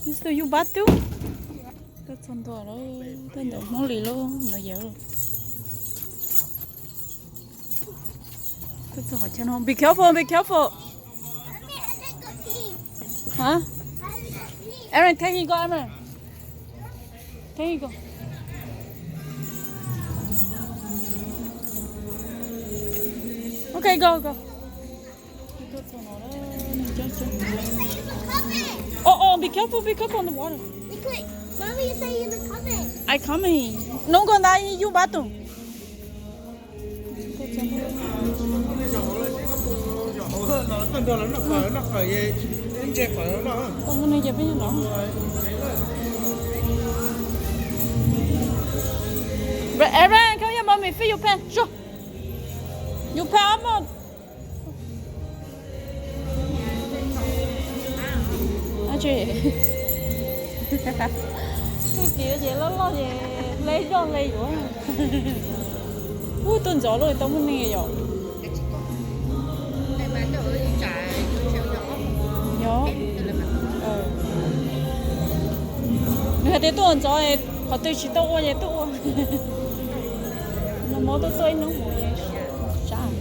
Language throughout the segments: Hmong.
Yuj bab tub. Tuaj txog ntua lawm, tuaj ntawm Hmoob Lis lub no yawg. Tuaj txog qhov chaw no, be careful, be careful. Hả? Aaron, take him go, Aaron. Take him go. Okay, go, go. Oh, oh, be careful, be careful on the water. I coming. Hnub koj ntag yuj bab tub. Koj mus nws ces peb nyob no. Aaron, come here, mommy, fill your pants. Sure. Your pants up. Tub kiv ces loj loj ces hle zoj hle yuav. Ub, tuaj ntxov lub tau muaj neeg yom. Yog. Nws hais tias tuaj ntxov, qhov twg tsis tau ua ces tuaj ua. Nws muab tuaj tuaj ib hnub mus, saib,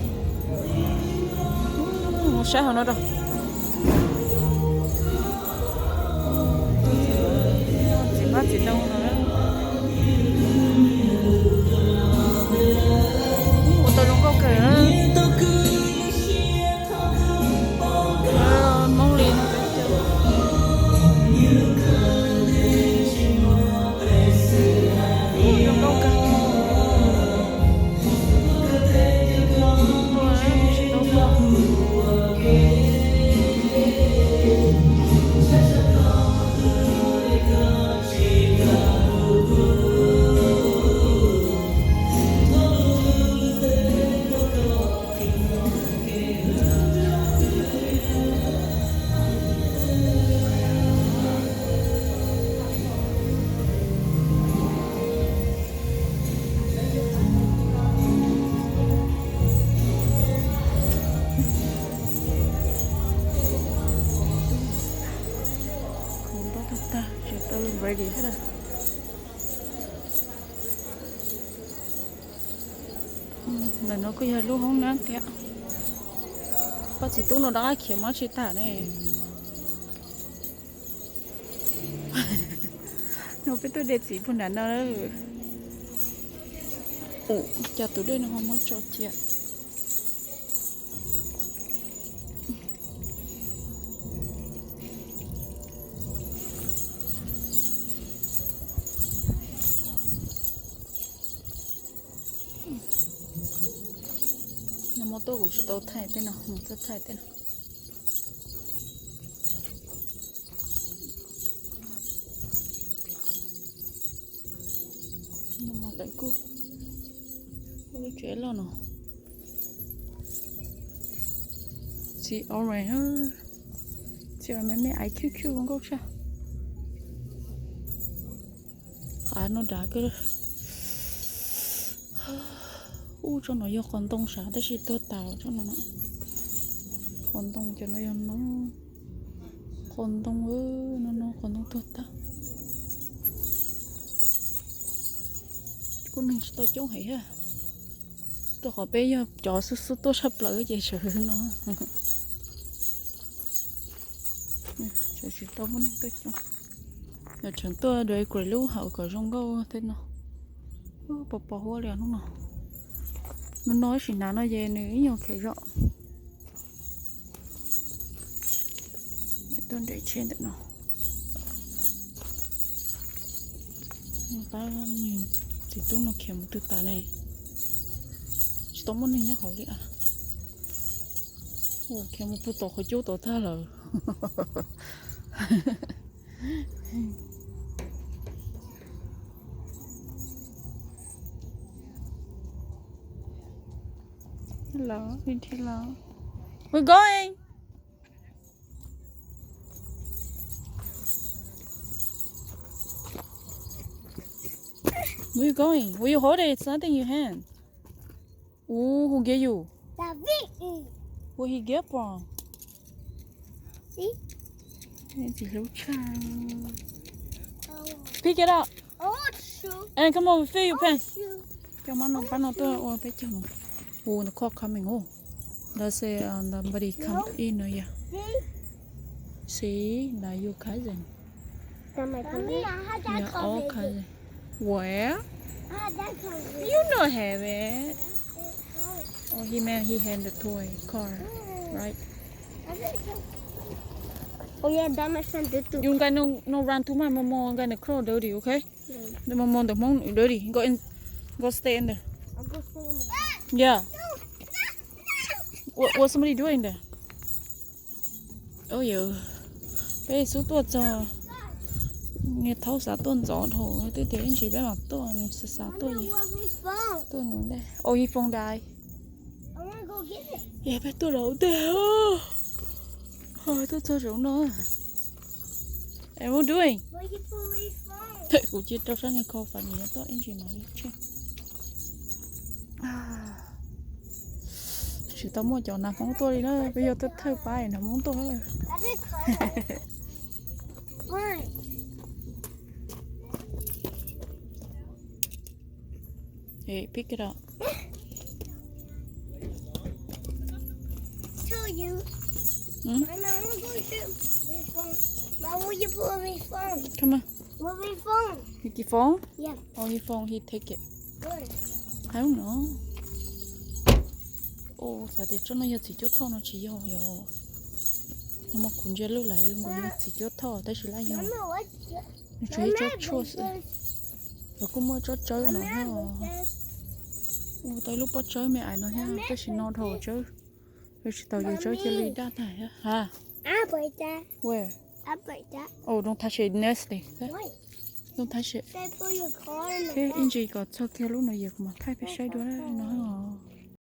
mus saib hauv no rau. Txiv hmab txiv ntoo no, ua tau zoo nkauj kawg. Hmoob Lis no, zoo nkauj kawg. Khoom npab tag tag, tseem tau ready thiab. Ntawm no kuj yog lub hoob nab thiab. Poj txiv tub no rov qab khiav mob tsis tag ne. No peb tuaj de txiv puag nram no. Ua cas tus dej no ho muab tso cia. No muab tuaj kuv tsis tau thaij tej no, mus tuaj thaij tej no. No mas lawv kuj, kuj lub tsev loj no. Txiv orange, txiv orange me me aiv cug cug zoo nkauj tshaj. Qhov no dav kawg. Ub, tsob no yog qos ntoo sav tab sis tuag tas tsob no. Qos ntoo cov no yog no, qos ntoo, no no qos ntoo tuag tag. Kuj neeg tsis tau coob heev thiab, rau qhov peb yog cov xub xub tuaj tshaj plaws ces sawv no. Tsis tau muaj neeg tuaj coob. Yog tseem tuaj decorate lub hauv kom zoo nkauj tej no. Pos pos huab li hnub no. Hnub no ib sim hnav no ces nws ib nyuag khev zom. Tuaj nres tsheb ntawm no. Pab txiv tub no khiav mus twg tas ne? Tsis tau muaj neeg nyob hauv li as. Khiav mus puag tom qhov cub tod tag lawm. Hello, Vinh Thi Lo. We're going. Where you going? Will you hold it? It's not in your hand. Ooh, who gave you? David. Where he get from? See? Txiv hlub tshaj. Pick it up. And come on, fill your pants. Coj mab no pab no tuaj ua peb caug no. Oh, the car coming. Oh, does say, uh, somebody come in, no? Yeah. See, that your cousin. Your all cousin. Where? You know have it. Oh, he meant he had the toy car, right? Oh yeah, that my friend did too. You guys no, no run too much, Momo gonna crawl dirty, okay? Momo ntawm Hmoob nws dirty. Go in, go stay in there. Yeah. What, what somebody doing there? Oh yeah. Peb xub tuaj txog, niag thaub xav tuaj ntxov dhau, twb tias ib ntsis peb mam tuaj, nws xav xav tuaj, tuaj nws ntej. Oh, his phone died. Yog peb tuaj los ua ntej, tuaj txog saum no. What are you doing? Kuv cia rau sab niag khau fas nim no tuaj ib ntsis mam li tseg. Tsis tau muaj cov nav Hmoob tuaj li na, peb yog tuaj thawj pab nav Hmoob tuaj. Hey, pick it up. Tell you. Hmm? Mama, I'm going to my phone. Mom, will you put on my phone? Come on. With my phone? With your phone? Yeah. On your phone, he take it. Good. I don't know. Ua xav tias tsob no yog txiv cuab thoj no tsis yog yom. No mas kuv ntsia lub lawv nkaus yog txiv cuab thoj tab sis laj yog. Mama, what's your... Nws tsuas yog tsob tshuaj xwb. Lawv kuj muaj tsob tsawb no thiab. Ua tau ib lub pob tsawb me ais no thiab, tab sis no dhau tsawb. Yuav tsis tau yus tsawb cia li daj tag thiab. Ha? Where? Oh, don't touch it, nasty. Don't touch it. Ib ntsis kom txog kiag lub no yog kuv mam thaij peb saib dua no.